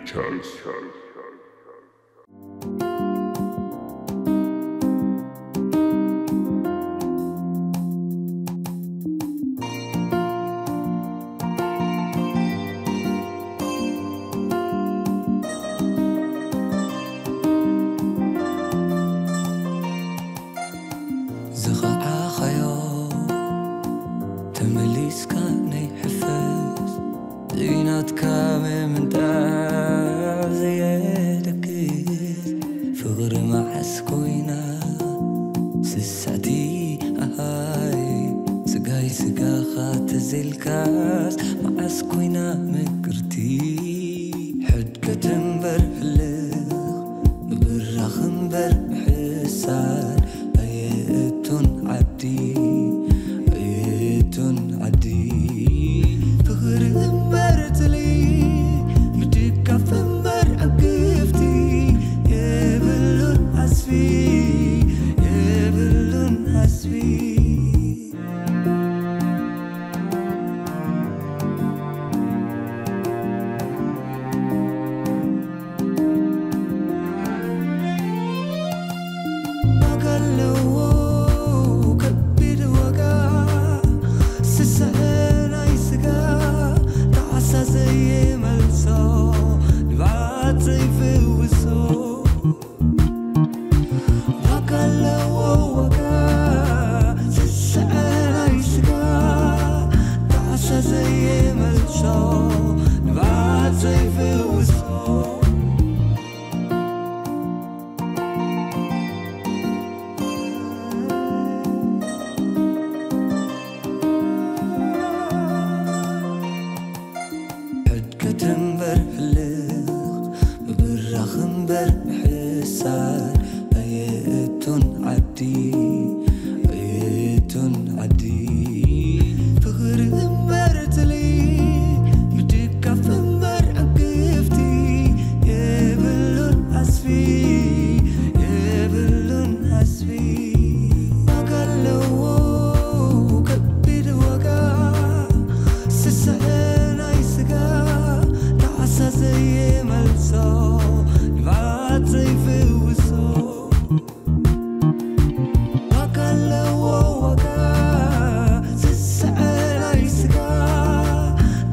Charles. ዝኸዓኻዮ ተመሊስካ ናይ ሕፈስ ዘይናትካ ምምንጣር ዘየደግስ ፍቕሪ መዓስ ኮይና ስስዕቲ ኣሃይ ስጋይ ስጋኻ ተዘልካስ መዓስ ኮይና ምቅርቲ ሕድገት እምበር ሕልኽ ምብራኽ እምበር ምሕሳር ኣየእቱን ዓዲ ኣየእቱን ዓዲ ፍቕሪ እምበር ትሊ ምድጋፍ እምበር ዕግፍቲ የብሉን ዓስቢ የብሉን ዓስቢ ዋጋ ኣለዎ ከቢድ ዋጋ ስስዐ ናይ ስጋ ጣዕሳ ዘይመልሶ ንብዓት ዘይፍውሶ ዋጋ ኣለዎ ዋጋ ስስዐ ናይ ስጋ ጣዕሳ ዘይመልሶ ንብዓት ዘይፍውሶ ሕድገት እምበር ሕልኽ ምብራኽ እምበር ምሕሳር ኣየእቱን ዓዲ ኣየእቱን ዓዲ ፍቕሪ እምበር ትሊ ምድጋፍ እምበር ዕግፍቲ የብሉን ዓስቢ የብሉን ዓስቢ ዋጋ ኣለዎ ከቢድ ዋጋ ስስዐ ናይ ስጋ ጣዕሳ ዘይመልሶ ንብዓት ዘይፍውሶ ዋጋ ኣለዎ ዋጋ ስስዐ ናይ ስጋ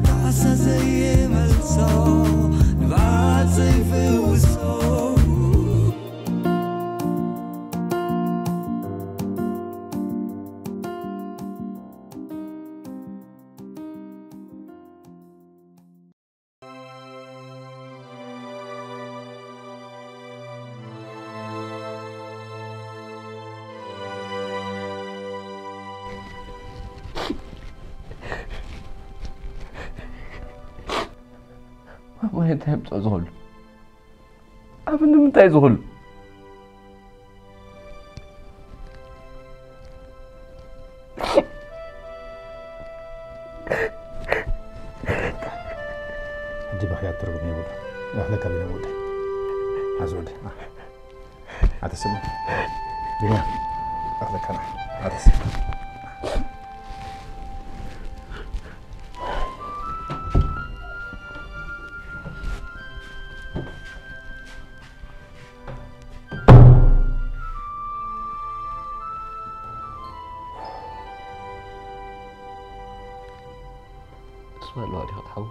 ጣዕሳ ዘይመልሶ ንብዓት ዘይፍውሶ ማማ እንታይ የምፅኦ ዝኽሉ ኣብ ንምንታይ ዝኽሉ ሕጂ በኽያ ትርጉም የብሉ ይሕለካ ቢና ወደ ሓዚ ወደ ኣተስሙ ቢና ኣኽለካና ኣተስሙ ተስፋ ኣለዋ ዲኻ ትሓው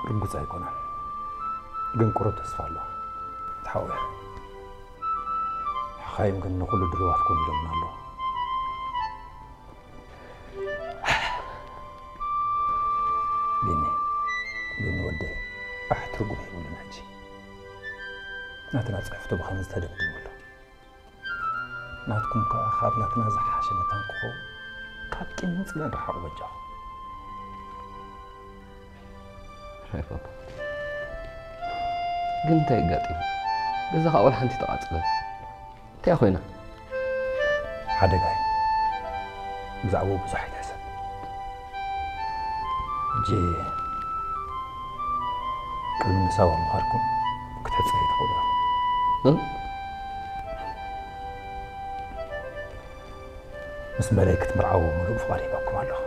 ርጉጽ ኣይኮነን ግን ቁሩብ ተስፋ ኣለዋ ትሓውያ ሓኻይም ግን ንኹሉ ድልዋት ኮን ኢሎምና ኣለዉ ቢኒ ቢኒ ወደይ ኣሕ ትርጉም የብሉን ሕጂ ናትና ጽሕፍቶ ብኸምዚ ተደምዲሙ ኣሎ ናትኩም ከኣ ካብ ናትና ዝሓሸ መታን ክኸውን ካብ ቂምን ጽልእን ርሓቑ በጃኹም ራይፋ ግን እንታይ ኣጋጢሙ ገዛኻ ወላ ሓንቲ ተቓጸለት እንታይ ኮይና ሓደጋ እዩ ብዛዕባኡ ብዙሕ ኣይትሕሰብ ሕጂ ቅድሚ ንሳዋ ምዃድኩም ክትሕጸዩ ትኽእሉ ኢኹም ምስ መለይ ክትምርዓዎ ምሉእ ፍቓድ ሂበኩም ኣለኹ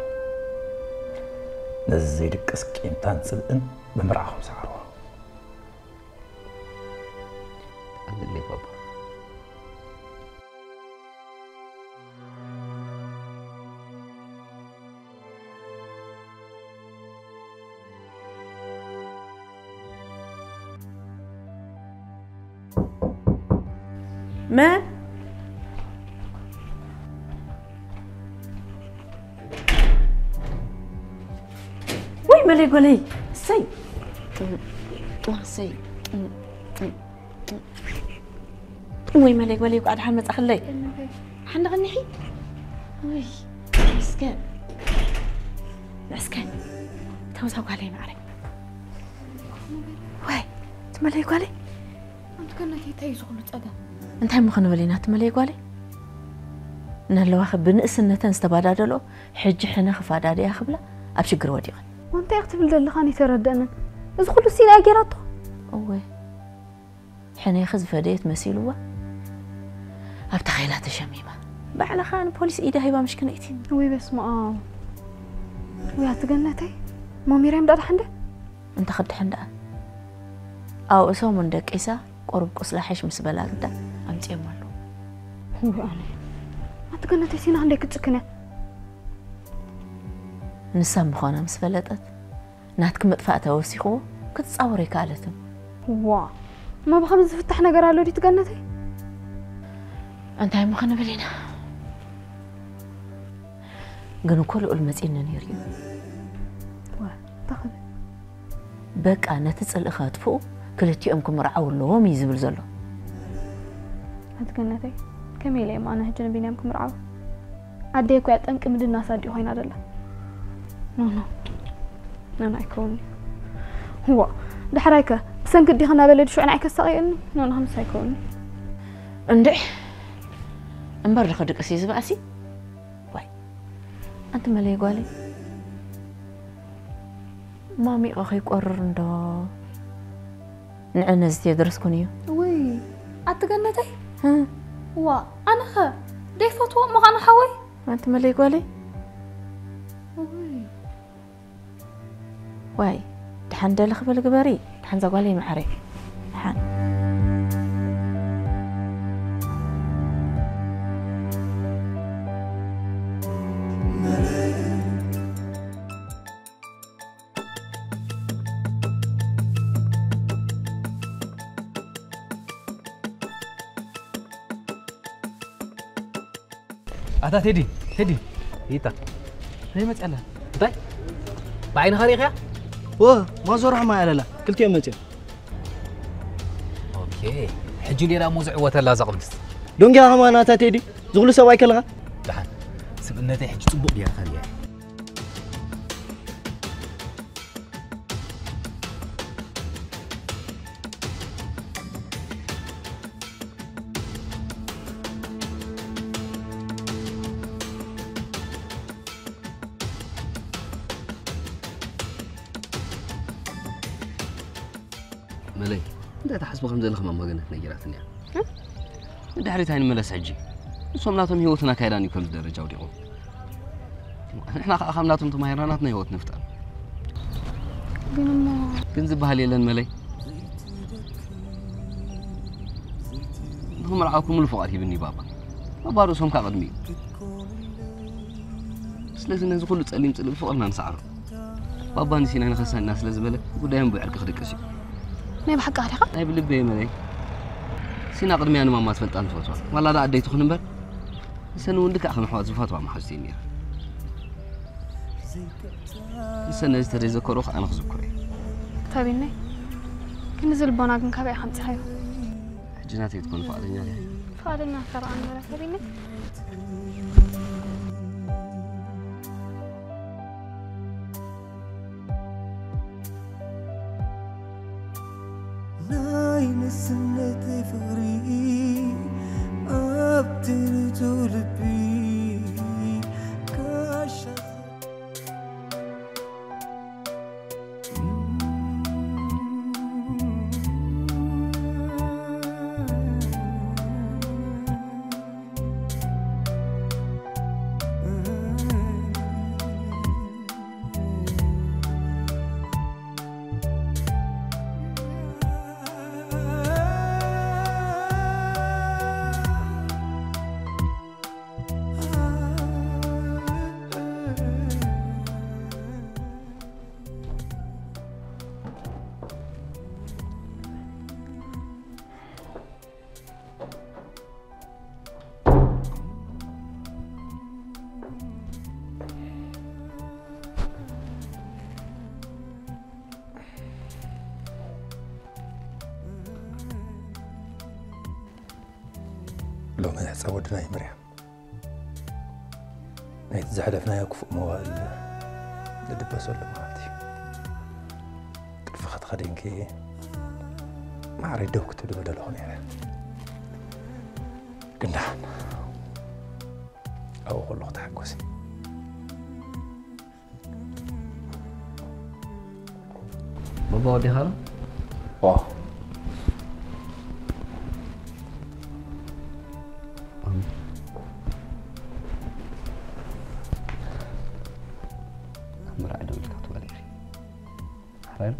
ነዚ ዘይድቅስ ቂምታን ጽልእን ብምርዓኹም ሰዓርዎ። ኣንድለይ ባባ። መን? ወይ መለይ ጎለይ። እሰይ። እሰይ። ወይ መለይ ጎለይ፣ ቋ ደሓን መጻኽለይ። ሓንዳ ቐኒሒ። ወይ እስከ እስከ ተውዛ ጓለይ ማዕረይ። ወይ ትመለይ ጓለይ። ኣንቲ ከነኪ እንታይ እዩ ዝኹሉ ጸገም? እንታይ ምኾነ በለይና ትመለይ ጓለይ። ነለዋኸ ብንእስነተን ዝተባዳደሎ ሕጂ ሕነ ክፋዳደያ ክብላ ኣብ ሽግር ወዲቐን። ወንታይ ክትብል ዘለኻን ይተረደንን። እዚ ኩሉ ሲና ጌራቶ። እወ። ሕነይኺ ዝፈደየት መሲልዋ ኣብታ ኸይላ ተሸሚማ። ባዕላ ኸኣ ንፖሊስ ኢዳ ሂባ ምሽክነይቲ። ወይ በስመ ኣብ። ወይ ኣቲ ገነተይ። ሞሚርያም ዳኣ ደሓን ደ? እንተ ክድሕን ደኣ። ኣብኡ ሰሙን ደቂሳ ቁሩብ ቁስላ ሕሽ ምስ በላ ግዳ ኣምጺኦማ ኣለዉ። ወይ ኣነ። ኣቲ ገነተይ ሲና ክንደይ ክትጭክን እያ? ንሳ ምዃና ምስ ፈለጠት ናትኪ ምጥፋእ ተወሲኽዎ ክትጻወር ኣይከኣለትን። ዋ፣ እሞ ብኸምዚ ዝፍታሕ ነገር ኣሎ ድዩ ትገነተይ? እንታይ እሞ ክንብል ኢና? ግን እኮ ልኡል መጺእኒ ነይሩ እዩ። ዋ፣ እንታይ ክብል? በቃ ነቲ ጽልኢ ከጥፍኡ ክልቲኦም ክምርዓው ኣለዎም እዩ ዝብል ዘሎ። ኣቲ ገነተይ፣ ከመይ ኢለ እየ ኣነ ሕጂ ንቢንያም ክምርዓው? ኣደይ እኮ እያ ጠንቂ ምድናስ ኣዲኡ ኮይና ዘላ። ኖ፣ ኖ። ኖ፣ ኖ፣ ኣይከውን'ዩ። ዋ፣ ዳሕራይከ ብሰንኪ ኣዴኺ እናበለ ድዩ ሽዑ ንዓይ ከሳቕየኒ? ኖ፣ ኖ፣ ከምስ ኣይከውን'ዩ። እንድዒ፣ እምበር ዶ ክድቅስ እዩ ዝባእሲ? ዋይ፣ ኣንቲ መለይ ጓለይ። ማሚቐ ከይቆርር እንዶ። ንዕነ እዚ ቴድሮስ ኩን እዩ። ውይ፣ ኣቲ ገነተይ። እ። ዋ፣ ኣነኸ ደይፈትዎ እሞ ኸኣ ንሓወይ። ኣንቲ መለይ ጓለይ። ውይ። ዋይ፣ ደሓን ደሊ ክብል ግበሪ። ደሓን እዛ ጓለይ መዓረይ። ደሓን። ኣታ ቴዲ፣ ቴዲ፣ ይታ። ነይ መጽኣላ። እንታይ? ብዓይንኻ ርኢኻያ? ወ፣ ማዞር ሕማ ያለላ። ክልቲኦም መጽኦም። ኦኬ። ሕጂ ሌላ እሞ ዝዕወተላ እዛ ቅድስት። ዶንጊያ ከማን ኣታ ቴዲ፣ ዝኹሉ ሰብኣይ ከለኻ? ደሓን። ስብእነተይ ሕጂ ጽቡቕ ጌርካ ርኢያ። መለይ፣ እንታይ ትሓስቢ ከም ዘለኺ ማማ ገነት ነጊራትኒ እያ። እ? ንድሕሪት ኣይንመለስ ሕጂ። ንሶም ናቶም ህይወትን ኣካይዳን እዩ ከምዚ ደረጃ ኣውዲቑ። ንሕና ከዓ ካብ ናቶም ተማሂርና ናትና ህይወት ንፍጠር። ግን እሞ ግን ዝበሃል የለን መለይ። ንኽምርዓኩም ሙሉ ፍቓድ ሂብኒ ባባ። ባባ ርእሶም ከዓ ቅድሚ እዩ። ስለዚ ነዚ ኩሉ ጸሊም ጽልኢ ብፍቕርና ንሰዓሮ። ባባ ንሲና ንኸሳኒና ስለ ዝበለ ጉዳዮም ብዕርቂ ክድቅስ እዩ። ናይ ብሓቂ ዲኻ? ናይ ብልበይ መለይ። ሲና ቅድሚያ ንማማ ትፈልጣን ትፈትዋ። ዋላ ደኣ ኣደይ ትኹን እምበር፣ ንሰን እውን ልክዕ ከም ኣሕዋት ዝፈትዋ መሓዙት እየን ነይረን። ንሰን ነዚ ተዘይዘከርኦ ከኣ ኣነ ክዝክሮ እየ። ተቢነይ፣ ግን እዚ ልቦና ግን ካበይ ኢኻ ኣምጺኻዮ? ሕጂ ናተይ ክትኮን ፍቓደኛ ዲኻ? ፍቓደኛ እካ ደኣ ንበላ ተቢነይ። ናይ ንስነት ፍቕሪ ኣብቲ ንጹህ ልቢ ካሻ ሎሚ ሕፀ ወድና ይምርያ። ናይቲ ዘሕለፍናዮ ክፉእ መዋእል ንድበሰሉ ማለት እዩ። ጥልፊ ከተኸዲንኪ ማዕረይ ደው ክትብሊ ምደለኹ ነይረ። ግን ደሓን ኣብኡ ከለኹ ተሓጎሲ። ባባ ወዲኻ ኣሎ? ዋ ኣብ መርዓ ደው ኢልካ ትበል ኢኺ። ሓራይ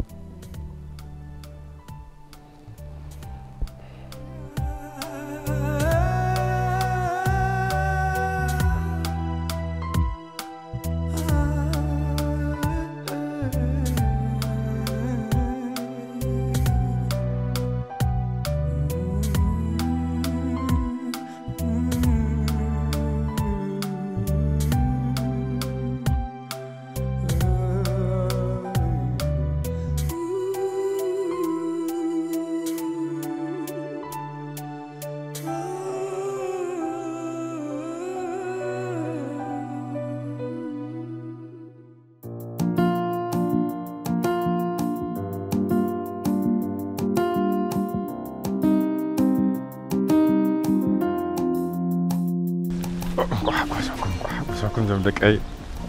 እንኳዕ ሓጎሰኩም፣ እንኳዕ ሓጎሰኩም ዞም ደቀይ፣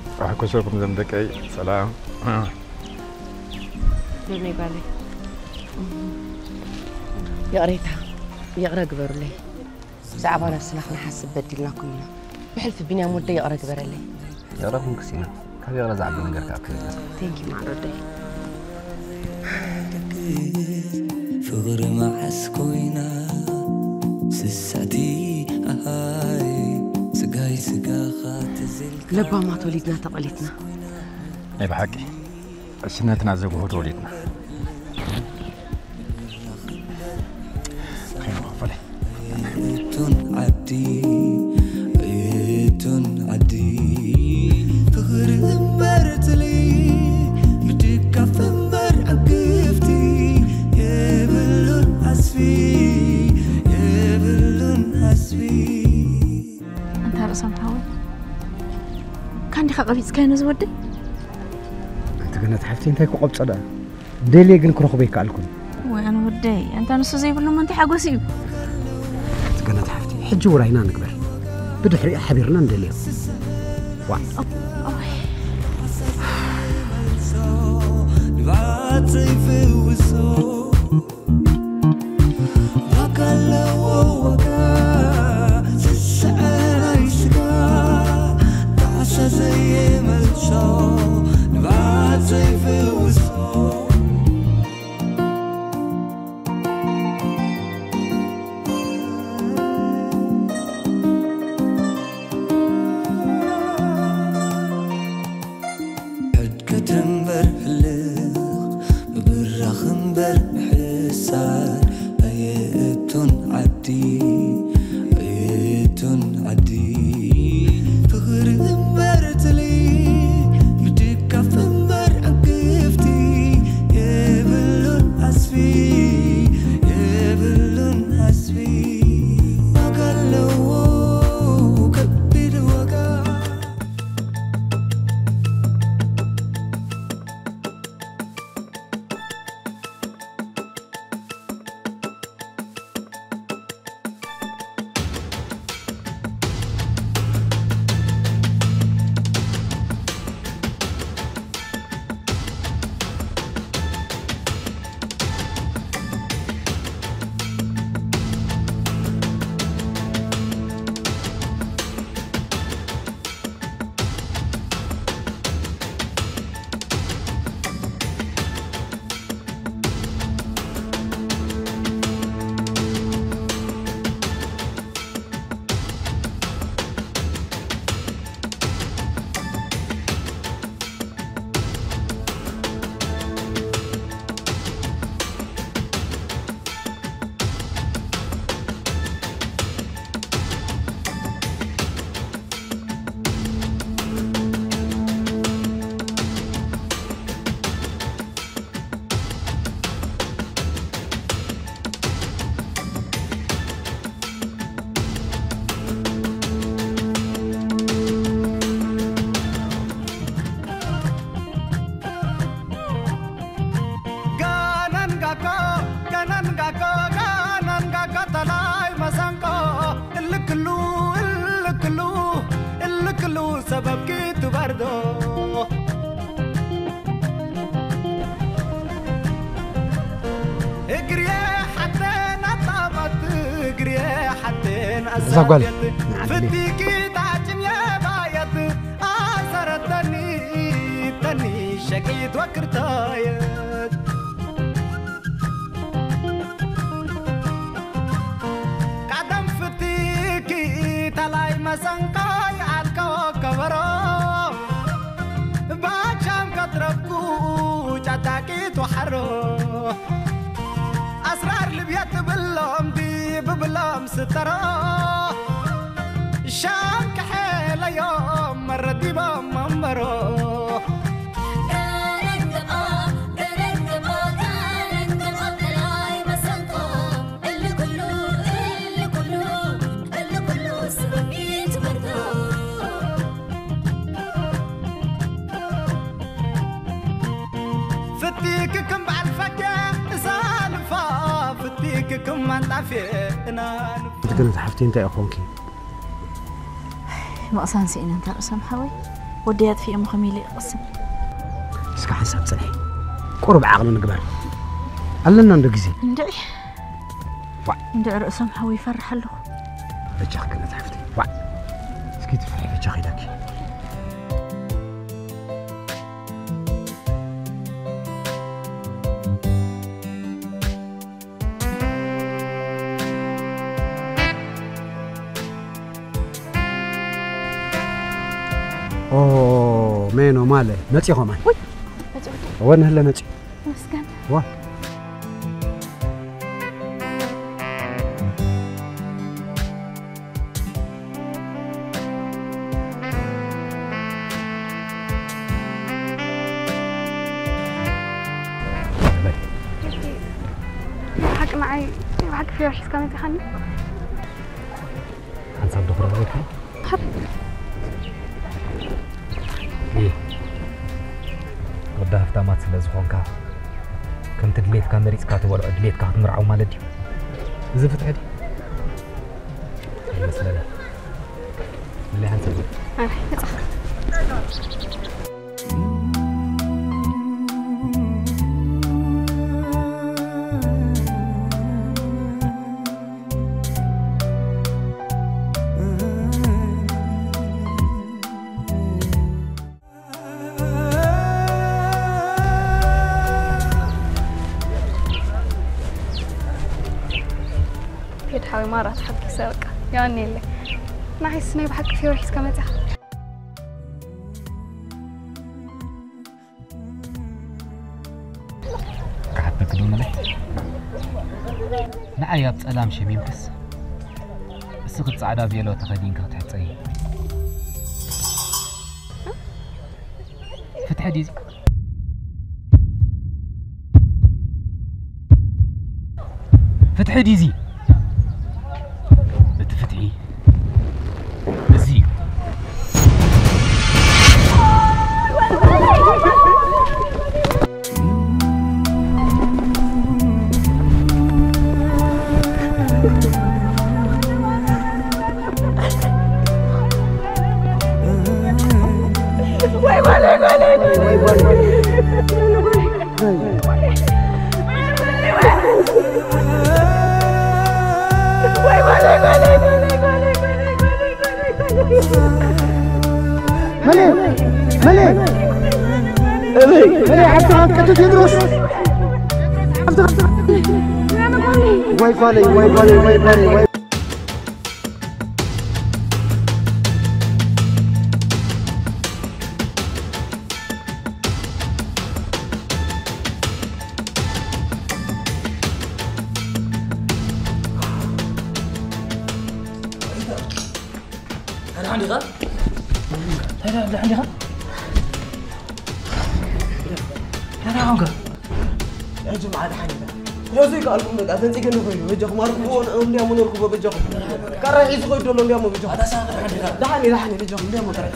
እንኳዕ ሓጎሰኩም ዞም ደቀይ። ሰላም ደመይ ጓለይ፣ ይቕሬታ፣ ይቕረ ግበሩለይ። ብዛዕባ ነብስና ክንሓስብ በዲልናኩም ኢና። ብሕልፊ ቢንያም ወደይ ይቕረ ግበረለይ። ይቕረ ኩንክስ ኢና። ካብ ይቕረ ዝዓቢ ነገር ከኣ ከየለን። ቴንኪ ማዕረ ወደይ። ፍቕሪ መዓስ ኮይና ስስዕቲ ኣሃይ ስጋይ ስጋኻ ተዘልካ ለባማት ወሊድና ተቐሊትና። ናይ ብሓቂ ዕሽነትና ዘግሆ ተወሊድና። ኸይኑ ክፈለይ። እቱን ዓዲ እቱን ዓዲ ፍቕሪ እምበር ትሊ ምድጋፍ እምበር ዕግፍቲ የብሉን ዓስቢ የብሉን ዓስቢ ኣንታ ርእሶም ሓወይ፣ ካንዲኻ ቀቢጽካዮ ነዚ ወደይ? ኣንቲ ገነት ሓፍቲ እንታይ ክቆብጾ ደኣ? ደልየ ግን ክረኽቦ ኣይከኣልኩን። ወይ ኣነ ወደይ፣ ኣንታ ንሱ ዘይብሉ እሞ እንታይ ሓጎስ እዩ? ኣንቲ ገነት ሓፍቲ ሕጂ ውራይና ንግበር፣ ብድሕሪኡ ሓቢርና ንደልዮ። ዋዕ ንብዓት ዘይፍውሶ ዋጋ ኣለዎ ዋጋ ዝስዕር ናይ ስጋ ጣዕሳ ዘየመልሶ ንብዓት ዘይፍውሶ ሕድገት እምበር ህልኽ ምብራኽ እምበር ምሕሳር ኣየእቱን ዓዲ ኣየእቱን ዓዲ ፍቕሪ እምበር ትሊ ምድጋፍ እምበር ዕግፍቲ የብሉን ዓስቢ የብሉን ዓስቢ ዋጋ ኣለዎ ከቢድ ዋጋ ክትበርዶ እግርየ ሓተን ኣጣመት እግርየ ሓተን እዛ ጓል ኣሳደት ንዓዲ ፍቲኪ ታጭም የባየት ኣሰረተኒ ተኒ ሸቂት ወክርታየት ቀደም ፍቲኪ ተላይ መሰንቆ ይኣልከ ከበሮ ባቻም ከትረብኩ ጫጣቂት ወሓሮ ኣስራር ልብያ ትብሎም ዲ ብብሎም ስተሮ ሻም ክሐለዮም መረዲቦም መንበሮ ፍቲክክም በዓል ፈገ እሳልፋ ፍቲክክም ማንጣፌ እናልፋ ትግርት ሓፍቲ እንታይ ኢኾንኪ? መቕሳን ስኢነ እንተ ርእሶም ሓወይ ወዲ ኣጥፊኦሞ ከመይ ኢለ ይቕስን? እስከ ሓንሳብ ፅንሒ ቁሩብ ዓቕሊ ንግበር ኣለና እንዶ ግዜ እንድዒ እንድዒ ርእሶም ሓወይ ይፈርሕ ኣለኹ። በጃኺ ገነት ሓፍተይ ዋዕ እስኪ ትፍርሒ በጃኺ ኢለኪ። ኦ ሜኖ ማለ መጺ ኸማን ወይ መጺ ወደ እወ ንህለ መጺ መስገን ዋ ሓቂ ንዓይ ብሓቂ ፍዮር ሒዝካ መፂኻኒ ሓንሳብ ዶ ክረኽበካ ወዲ ሃፍታማት ስለ ዝኾንካ ከምቲ ድሌትካ መሪፅካ ትበልዖ ድሌትካ ክትምርዓው ማለት ድዩ እዚ ፍትሒ ድዩ ይመስለኒ ቴድ ሓወይ ማራ ተሓጊሰ በቃ የቐንየለይ። ንዓይስ ናይ ብሓቂ ፊዮሪ ሒዝካ መጺኻ። ክሓተኪ ዶ መለይ ንዓይ ኣብ ጸላም ሸሚምክስ እስኺ ጻዕዳ ቬሎ ተኸዲንኪ ክትሕጸይ ፍትሒ ድዩ ፍትሒ ድዩ እቲ ፍትሒ እዚ መሌ መሌ መሌ ዓብድኻ ቀቱ ቴድሮስ ወይ ጓለይ ወይ ጓለይ ወይ ጓለይ ወይ ተዳሓን ዲኻ? ተዳሓን ዲኻ? ተዳሓንካ? ሕጂ መዓት ሓኒና ስለዚ ይከኣልኩም በቃ ተንፂገኒ ኮይኑ በጃኹም ኣርክብዎ ንኦም እንዲያሞ ነርክቦ በጃኹም ካራ ሒዙ ኮይዱ ዘሎ እንዲያሞ በጃኹም ደሓን ደሓን በጃኹም እንዲያሞ ካራ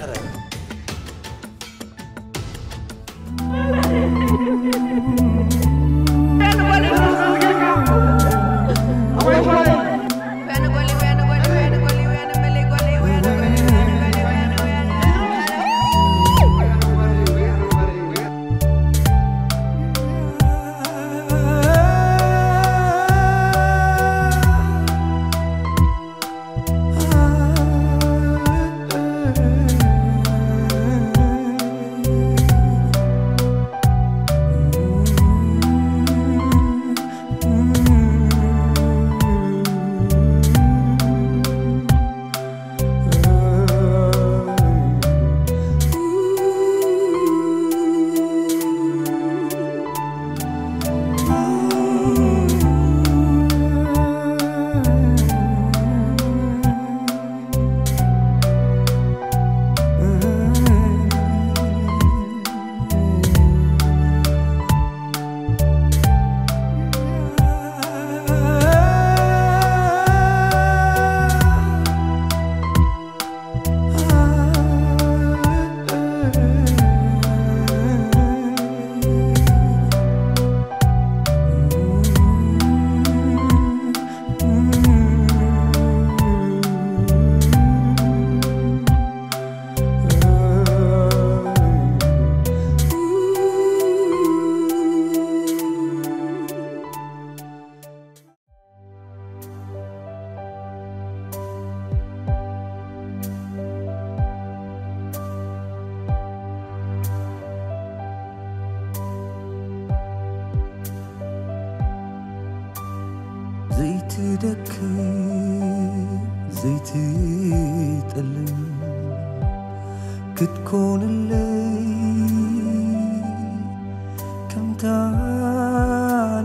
ዘይትደክም ዘይትጠልም ክትኮንለይ ከምታ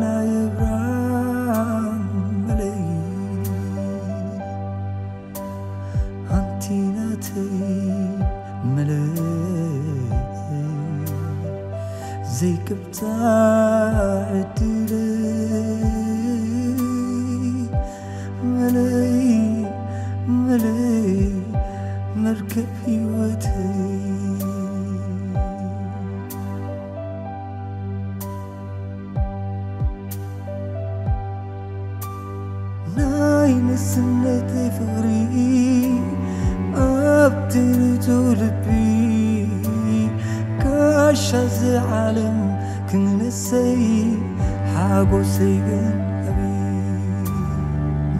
ናይ ኣብርሃም መለይ ኣንቲ ናተይ መለይ ዘይቅብጻ ዕድለይ መለይ መለይ መርከብ ህይወተይ ናይ ንስነተይ ፍቕሪ ኣብቲ ርቱ ልቢ ጋሻ እዚ ዓለም ክንሰይ ሓጎሰይ ግን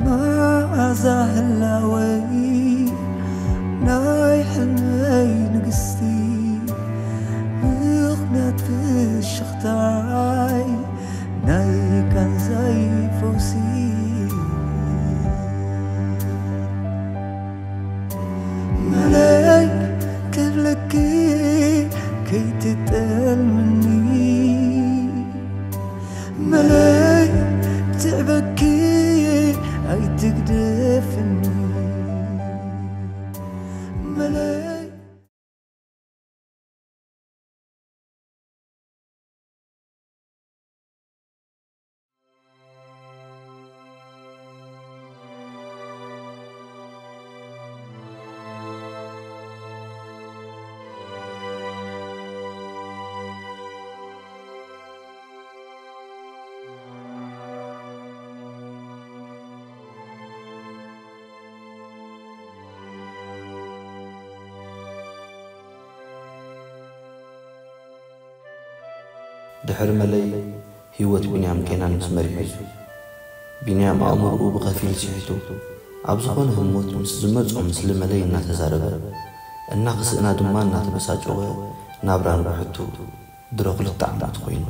መዓዛ ህላወይ ናይ ሕልመይ ንግስቲ ምኽንያት ፍሽኽታይ ናይ ቃንዛይ ፈውሲ መለይ ክብለኪ ከይትጠልምኒ መለይ ትዕበኪ ኣይትግደፍኒ መለይ ድሕሪ መለይ ህይወት ቢንያም ኬናን ምስ መሪሑ እዩ። ቢንያም ኣእምሮኡ ብኸፊል ስሒቱ ኣብ ዝኾነ ህሞት ምስ ዝመጾ ምስሊ መለይ እናተዛረበ እናኽስእና ድማ እናተበሳጨወ ናብራ ንብሕቱ ድሮ ክልተ ዓመት ኮይኑ።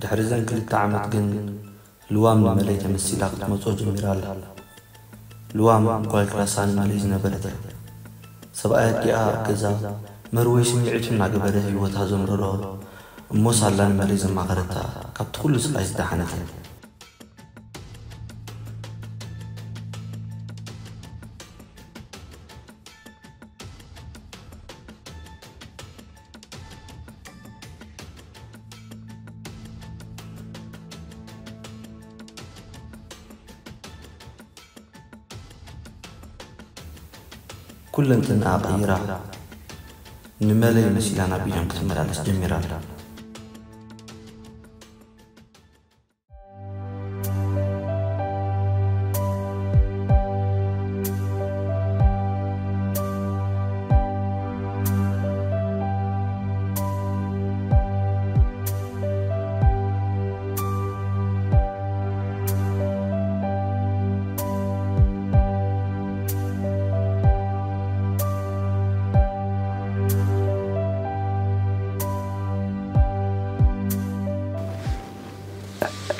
ድሕሪ ዘን ክልተ ዓመት ግን ልዋም ንመለይ ተመሲላ ክትመጾ ጀሚራ ኣላ። ልዋም ጓል ክላሳ ንመለይ ዝነበረት እያ። ሰብኣያ ኣዲኣ ኣብ ገዛ መርወይ ስምዒቱ እናገበረ ህይወታ ዘምረሮ እሞ ሳላ ንመለይ ዘማኸረታ ካብቲ ኩሉ ስቓይ ዝደሓነት እያ። ኩለንትንኣ ቀይራ ንመለይ መሲላ ናብ ቢንያም ክትመላለስ ጀሚራ ኣላ።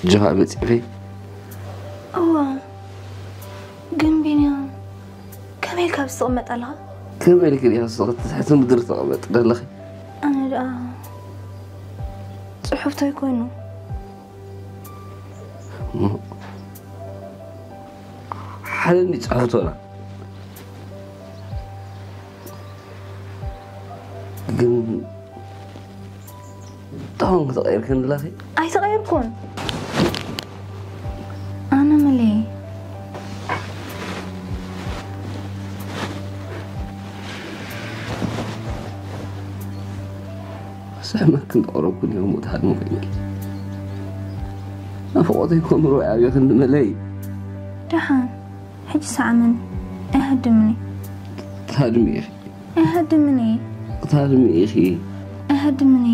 ጀኻ መፂእኺ? እዋ፣ ግን ቢንያም፣ ከመይ ኢልካ ኣብዚ ትቕመጥ ኣለኻ? ከመይ ኢልኪ ዲኻ ስቕ ትሕቲ ምድሪ ትቕመጥ ዘለኺ? ኣነ ደኣ ጽሑፍታይ ኮይኑ። ሓደ እንዲ ጸወቶና። ግን ጣውን ተቐይርክን ኣለኺ? ኣይተቐየርኩን። ኣነ መለይ። ስሕመክን ተቕረብኩን እዮም ወትሃድሙ ኮይነል። ናፍቖተይ ከምሮ ኣብኽን መለይ። ደሓን፣ ሕጂ ሰዓመኒ። ኣይሃድምኒ። ትሃድሚ ኢኺ። ኣይሃድምኒ። ትሃድሚ ኢኺ። ኣይሃድምኒ።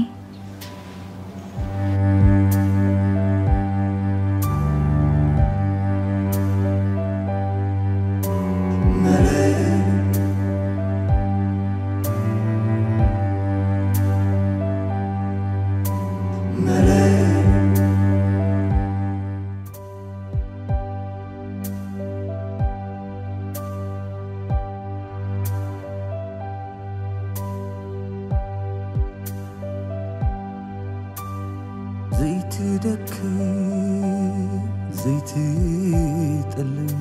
ዘይትደክም ዘይትጠልም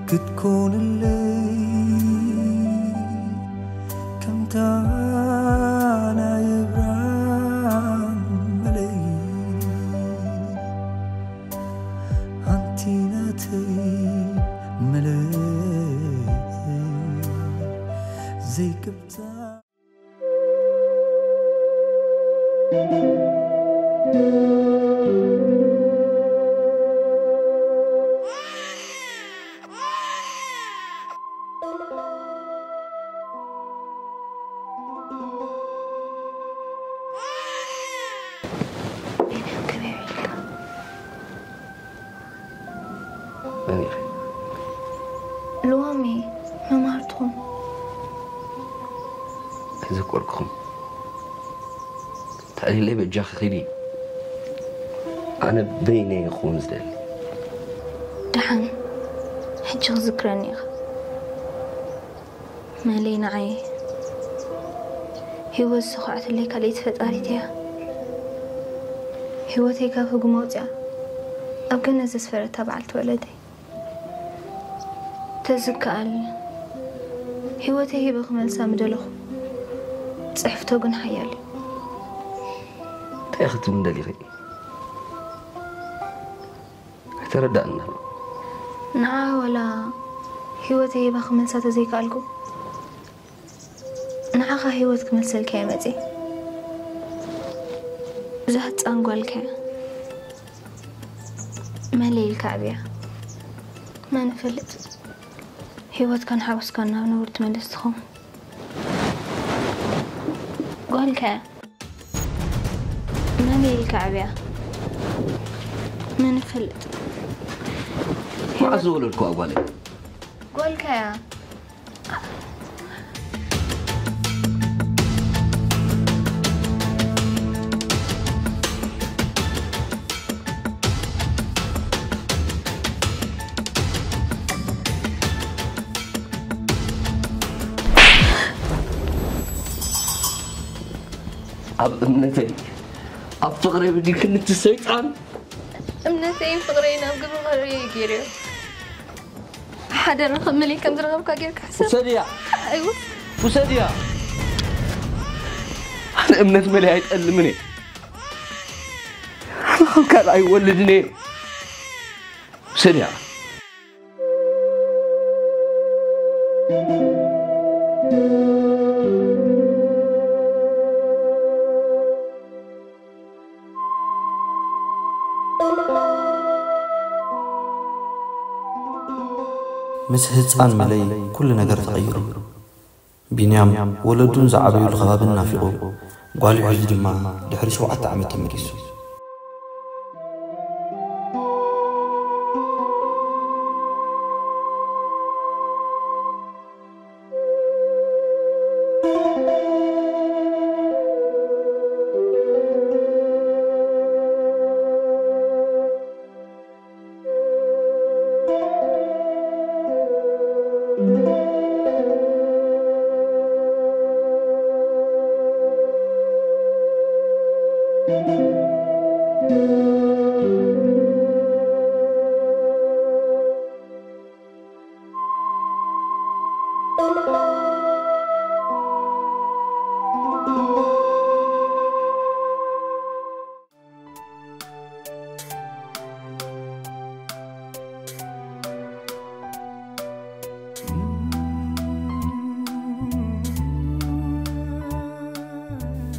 ክትኮንለይ ከምታ ናይ እብራም መለይ ኣንቲ ናተይ መለይ ዘይቅብታ ሎሚ መማርትኹም ከዘቆርኩኹም ተዕሊለይ በጃኺ ኺዲ። ኣነ በይነይ ክኹን ዝደሊ። ደሓን ሕጂ ክዝክረኒ ኢኻ። መለይ ንዓይ ህይወት ዝሰኹዐትለይ ካልኣይቲ ፈጣሪት እያ። ህይወተይ ካብ ህጉማ ኣውፅኣ ኣብ ገነት ዘስፈረታ በዓልቲ ወለደይ። ተዝከኣል ህይወተይ ሂበ ክመልሳ ምደለኹ። ፅሕፍቶ ግን ሓያል እዩ። እንታይ ክትብሊ ደሊኺ? ኣይተረዳእና። ንዓ ወላ ህይወተይ ሂባ ክመልሳ ተዘይከኣልኩ፣ ንዓኻ ህይወት ክመልሰልካ እየ መፅየ። እዛ ህፃን ጓልካ እያ። መለይ ኢልካ ኣዕብያ። መን ይፈልጥ፣ ህይወትካን ሓጎስካን ናብ ንቡር ትመልስ ትኸውን። ጓልካ እያ። መለይ ኢልካ ኣዕብያ። መን ይፈልጥ? መዓስ ዝወለድኩዋ ጓለይ? ጓልካ እያ። ኣብ እምነተይ፣ ኣብ ፍቕረይ በዲልክኒ እቲ ሰይጣን። እምነተይን ፍቕረይን ኣብ ግብሪ ከርእዮ ገይረዮ። ሓደራ፣ ከም መለይ ከም ዝረኸብካ ጌርካ ሕሰብ። ውሰድያ። ኣይወ-፣ ውሰድያ። ኣነ እምነት መለይ ኣይጠልምን እየ። ኣነ ከም ካልእ ኣይወልድን እየ። ውሰድያ። ምስ ህጻን መለይ ኩሉ ነገር ተቐይሩ። ቢንያም ወለዱን ዝዓበዩሉ ከባብን ናፊቑ፣ ጓሉ ሒዙ ድማ ድሕሪ ሸውዓተ ዓመት ተመሊሱ።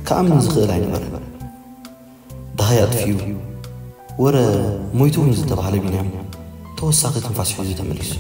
ክኣምን ዝኽእል ኣይነበረን። ደሃይ ኣጥፊኡ፣ ወረ ሞይቱ እውን ዝተባህለ ቢንያም ተወሳኺ ትንፋስ ሒዙ ተመሊሱ።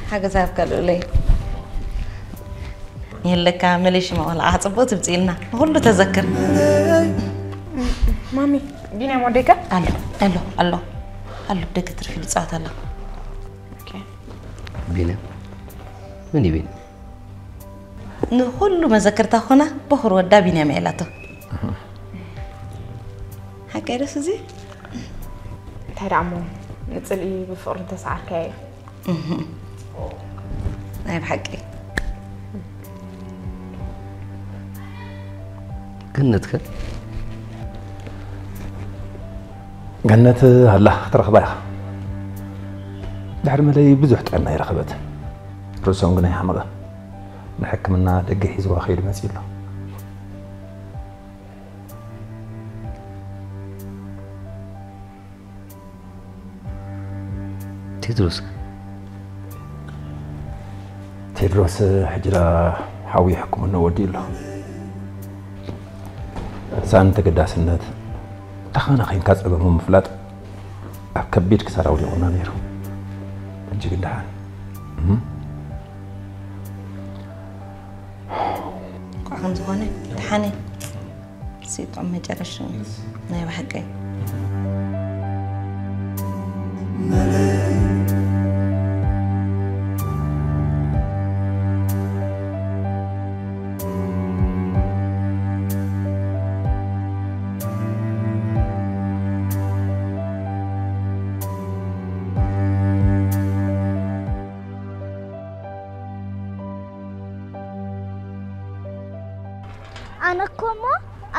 ሓገዛ ኣብ ካልኡለይ የለካ። መለሽ መቐል ኣጽቦ ትምጽኢልና ንኹሉ ተዘክር። ማሚ፣ ቢንያም ወደይከ? ኣሎ ኣሎ ኣሎ ኣሎ ብደገ ትርፊ ልጻወት ኣሎ። ቢንያም ምን ይብል? ንኹሉ መዘክርታ ኾና በኹር ወዳ ቢንያም እያ ኢላቶ። ሓቀይ ደስ እዚ እንታይ ደኣ እሞ ንጽልኢ ብፍቕሪ እንተሰዓርካዮ እዩ። ናይ ብሓቂ ገነት ከ? ገነት ኣላ ክትረኽባ ኢኻ። ድሕሪ መለይ ብዙሕ ጥዕና ይረኸበት። ርእሶም ግን ኣይሓመቐ። ንሕክምና ደገ ሒዝዋ ከይዱ መጺኡ ኣሎ። ቴድሮስ ቴድሮስ ሕጂ ደኣ ሓዊ ሕክምና ወዲኡ ኣሎ። ሳእኒ ተገዳስነት፣ ድኻና ኸይንካ ጸገሙ ምፍላጥ ኣብ ከቢድ ክሳራ ኣውዲቑና ነይሩ። ሕጂ ግን ደሓን። እም? እንኳዕ ከም ዝኾነ ደሓነ። ሲጥዑም መጨረሻ ናይ ብሓቂ ኣነ እኮ እሞ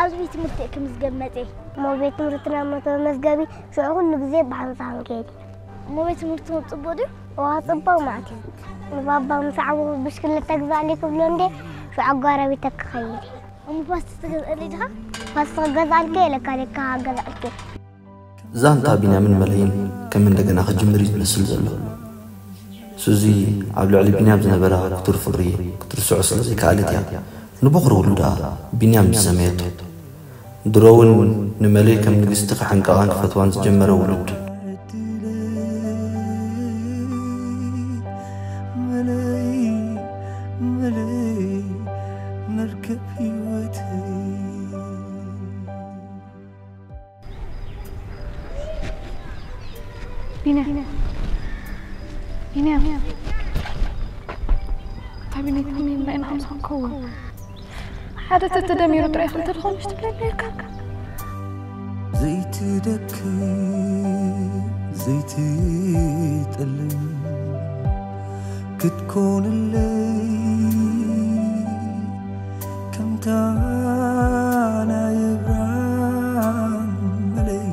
ኣብዚ ቤት ትምህርቲ እየ ክምዝገብ መፅየ። እሞ ቤት ትምህርትና መቶ መዝገቢ ሽዑ ኩሉ ግዜ ብሓንሳብ ንከይድ ኢና። እሞ ቤት ትምህርትኩም ፅቡቅ ድዩ? እዋ ፅቡቅ ማለት እዩ። ንባባ ምስ ዓበኹ ብሽክለታ ግዛእለይ ክብሎ እንደ ሽዑ ኣጓራቢተ ክኸይድ እየ። እሞ ፓስቲ ትገዝእለይ ድኻ? ፓስቲ ክገዝኣልኪ እየ ኢለካ ለካ ገዛእልኪ። ዛንታ ቢንያምን መለይን ከም እንደገና ክጅምር እዩ ዝመስል ዘሎ። ሱዚ ኣብ ልዕሊ ቢንያም ዝነበራ ክቱር ፍቕሪ ክትርስዖ ስለ ዘይከኣለት እያ ንበኹሪ ውሉዳ ቢንያም ዝሰመየቶ። ድሮ እውን ንመለይ ከም ንግስቲ ክሕንቀቓን ክፈትዋን ዝጀመረ ውሉድ። መለይ መለይ መርከብ ህይወተይ ቢንያም ቢንያም ካቢኔት ከመይ እምበይና ከም ዝኾንከዎ ሓደ ተተደሚሩ ጥራይ ክልተ ዝኾኑ ትብለኒ ነርካ። ዘይትደክም ዘይትጠልም ክትኮንለይ ከምታ ናይ እብራም መለይ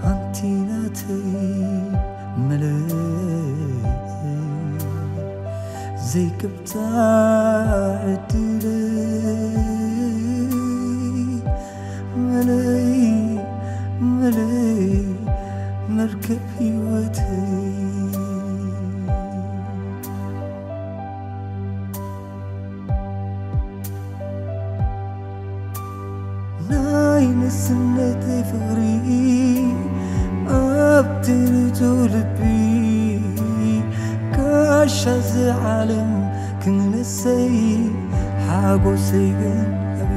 ኣንቲ ናተይ መለይ ዕድለይ መለይ መለይ መርከብ ህይወተይ ናይ ንስነተይ ፍቕሪ ኣብ ትርቱ ልቢ ጋሻ እዚ ዓለም ክንነሰይ ሓጎሰይ ግን ኣቢ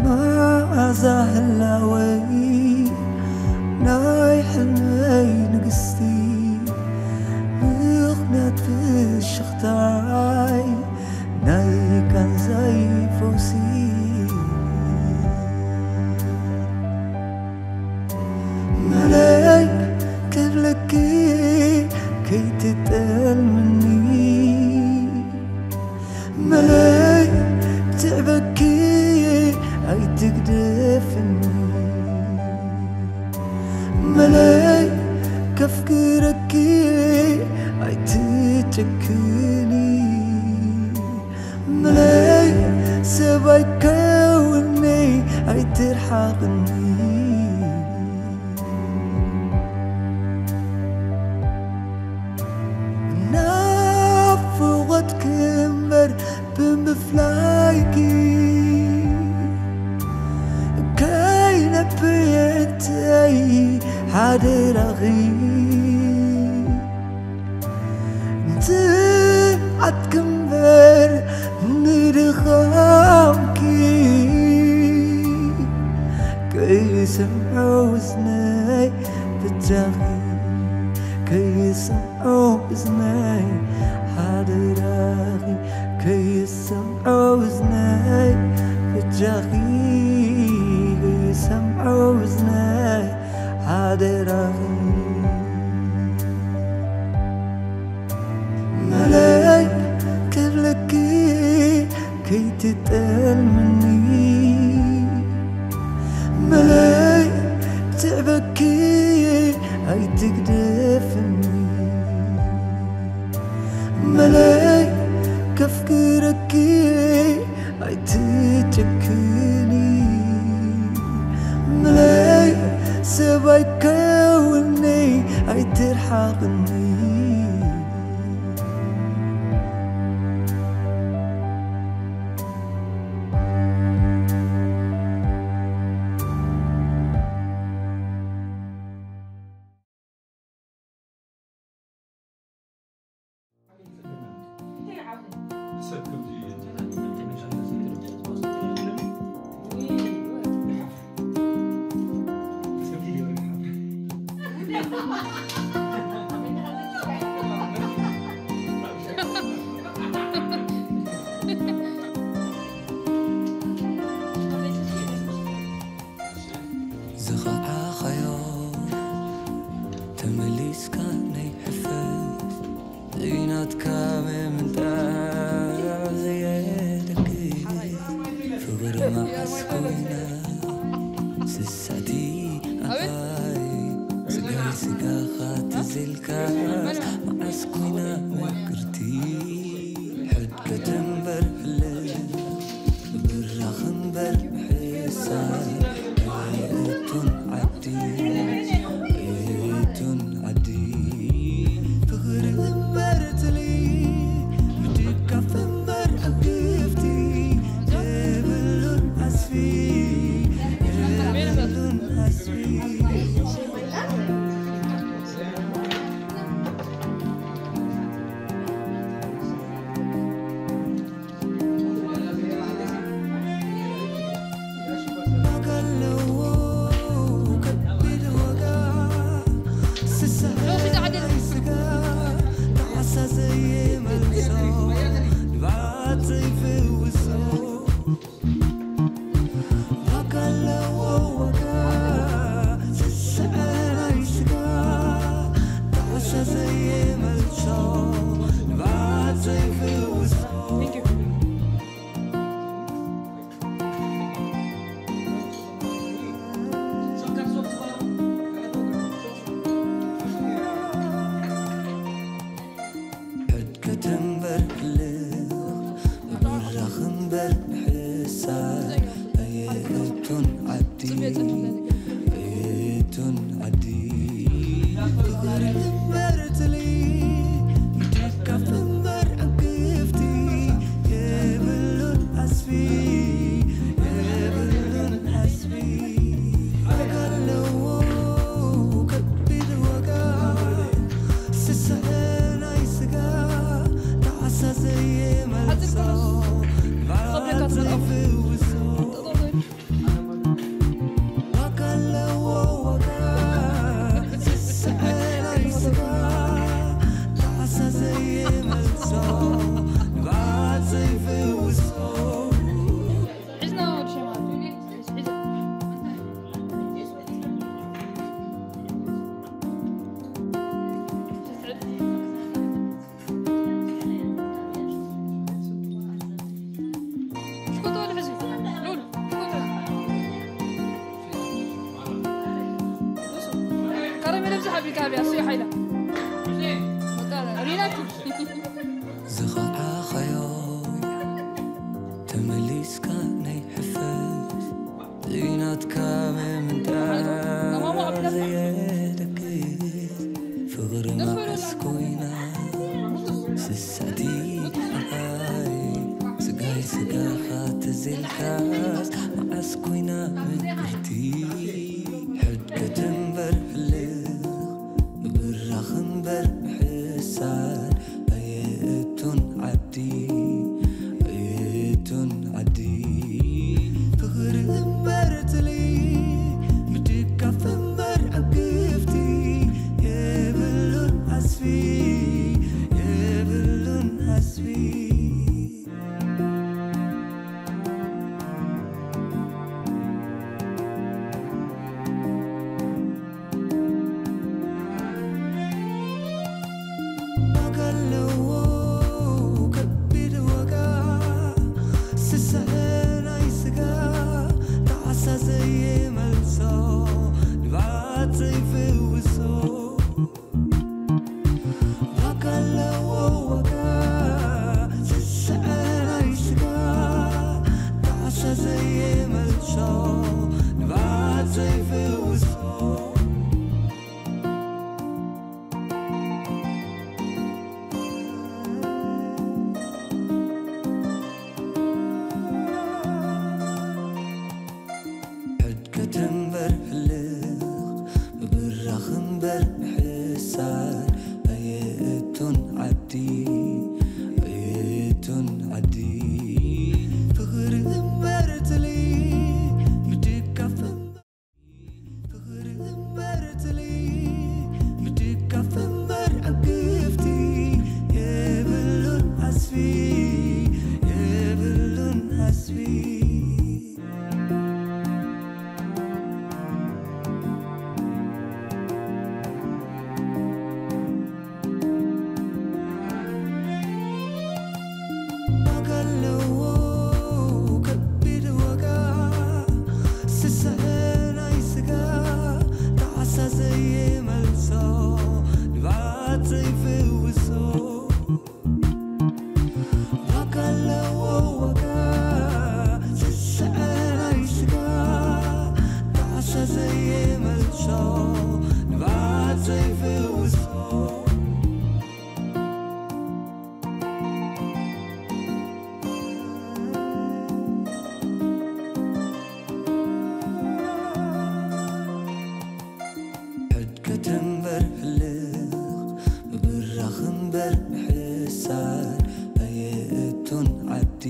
መዓዛ ህላወይ ናይ ሕልመይ ንግስቲ ምኽንያት ፍሽኽታይ ናይ ቃንዛይ ፈውሲ መለይ ክብለኪ ከይትጠልምኒ መለይ ትዕበኪ ኣይትግደፍኒ መለይ ከፍቅረኪ ኣይትጨክኒ መለይ ሰባይ ከውኒ ኣይትርሓቕኒ ናፍቖት ክምበር ብምፍላይኪ ከይነብየተይ ሓደራኺ ትዓት ክምበር ንድኻምኪ ከይሰምዖ እዝነይ ብጃኺ ከይሰምዖ እዝነይ ሓደራኺ ከይሰምዖ እዝነይ ብጃኺ ከይሰምዖ እዝነይ ሓደራኺ መለይ ክብለኪ ከይትጠልምኒ መለይ ትዕበኪ ኣይትግደፍኒ መለይ ከፍቅረኪ ኣይትጨክኒ መለይ ሰባይ ከውኒ ኣይትርሓቕኒ ዝኸዓኻዮ ተመሊስካ ናይ ሕፈስ ዘይናትካ ምምንጣር እምበር ምሕሳር ኣየእቱን ዓዲ ኣየእቱን ዓዲ ፍቕሪ እምበር ትሊ ምድጋፍ እምበር ዕግፍቲ የብሉን ዓስቢ የብሉን ዓስቢ ዋጋ ኣለዎ ከቢድ ዋጋ ስስዐ ናይ ስጋ ጣዕሳ ዘይመልሶ ንብዓት ዘይፍውሶ ዋጋ ኣለዎ ዋጋ ስስዐ ናይ ስጋ ጣዕሳ ዘይመልሶ ንብዓት ዘይፍውሶ ዝኸዓኸዮ ተመሊስካ ናይ ሕፈስ ዘይናትካ ምምንጣር ዘየደግፍ ፍቕሪ መዓስ ኮይና ስስዕቲ ኣይ ስጋይ ስጋኻ ተዘልካስ መዓስ ኮይና ምክርቲ ሕድገት እምበር ሕልኽ ምብራኽ እምበር ምሕሳር ኣየእቱን ዓዲ ኣየእቱን ዓዲ ፍቕሪ እምበር ትሊ ምድጋፍ እምበር ዕግፍቲ የብሉን ዓስቢ የብሉን ዓስቢ ዋጋ ኣለዎ ከቢድ ዋጋ ስስዐ ናይ ስጋ ጣዕሳ ዘይመልሶ ንብዓት ዘይፍውሶ ዋጋ ኣለዎ ዋጋ ስስዐ ናይ ስጋ ጣዕሳ ዘይመልሶ ንብዓት ዘይፍውሶ ሕድገት እምበር ሕልኽ ምብራኽ እምበር ምሕሳር ኣየእቱን ዓዲ ኣየእቱን ዓዲ ፍቕሪ እምበር ትሊ ምድጋፍ እምበር ፍቕሪ እምበር ትሊ ምድጋፍ እምበር ዕግፍቲ የብሉን ዓስቢ የብሉን ዓስቢ ዋጋ ኣለዎ ከቢድ ዋጋ ስስዐ ናይ ስጋ ጣዕሳ ዘይመልሶ ንብዓት ዘይፍውሶ ዋጋ ኣለዎ ዋጋ ስስዐ ናይ ስጋ ጣዕሳ ዘይመልሶ ንብዓት ዘይፍውሶ ሕድገት እምበር ሕልኽ ምብራኽ እምበር ምሕሳር ኣየእቱን ዓዲ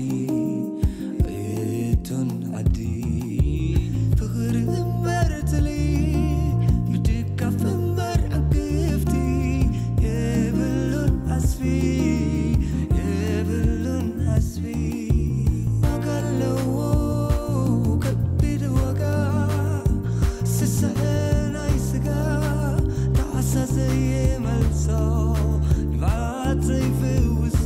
ኣየእቱን ዓዲ ፍቕሪ እምበር ትሊ ምድጋፍ እምበር ዕግፍቲ የብሉን ዓስቢ የብሉን ዓስቢ ዋጋ ኣለዎ ከቢድ ዋጋ ስስዐ ናይ ስጋ ጣዕሳ ዘይመልሶ ንብዓት ዘይፍውሶ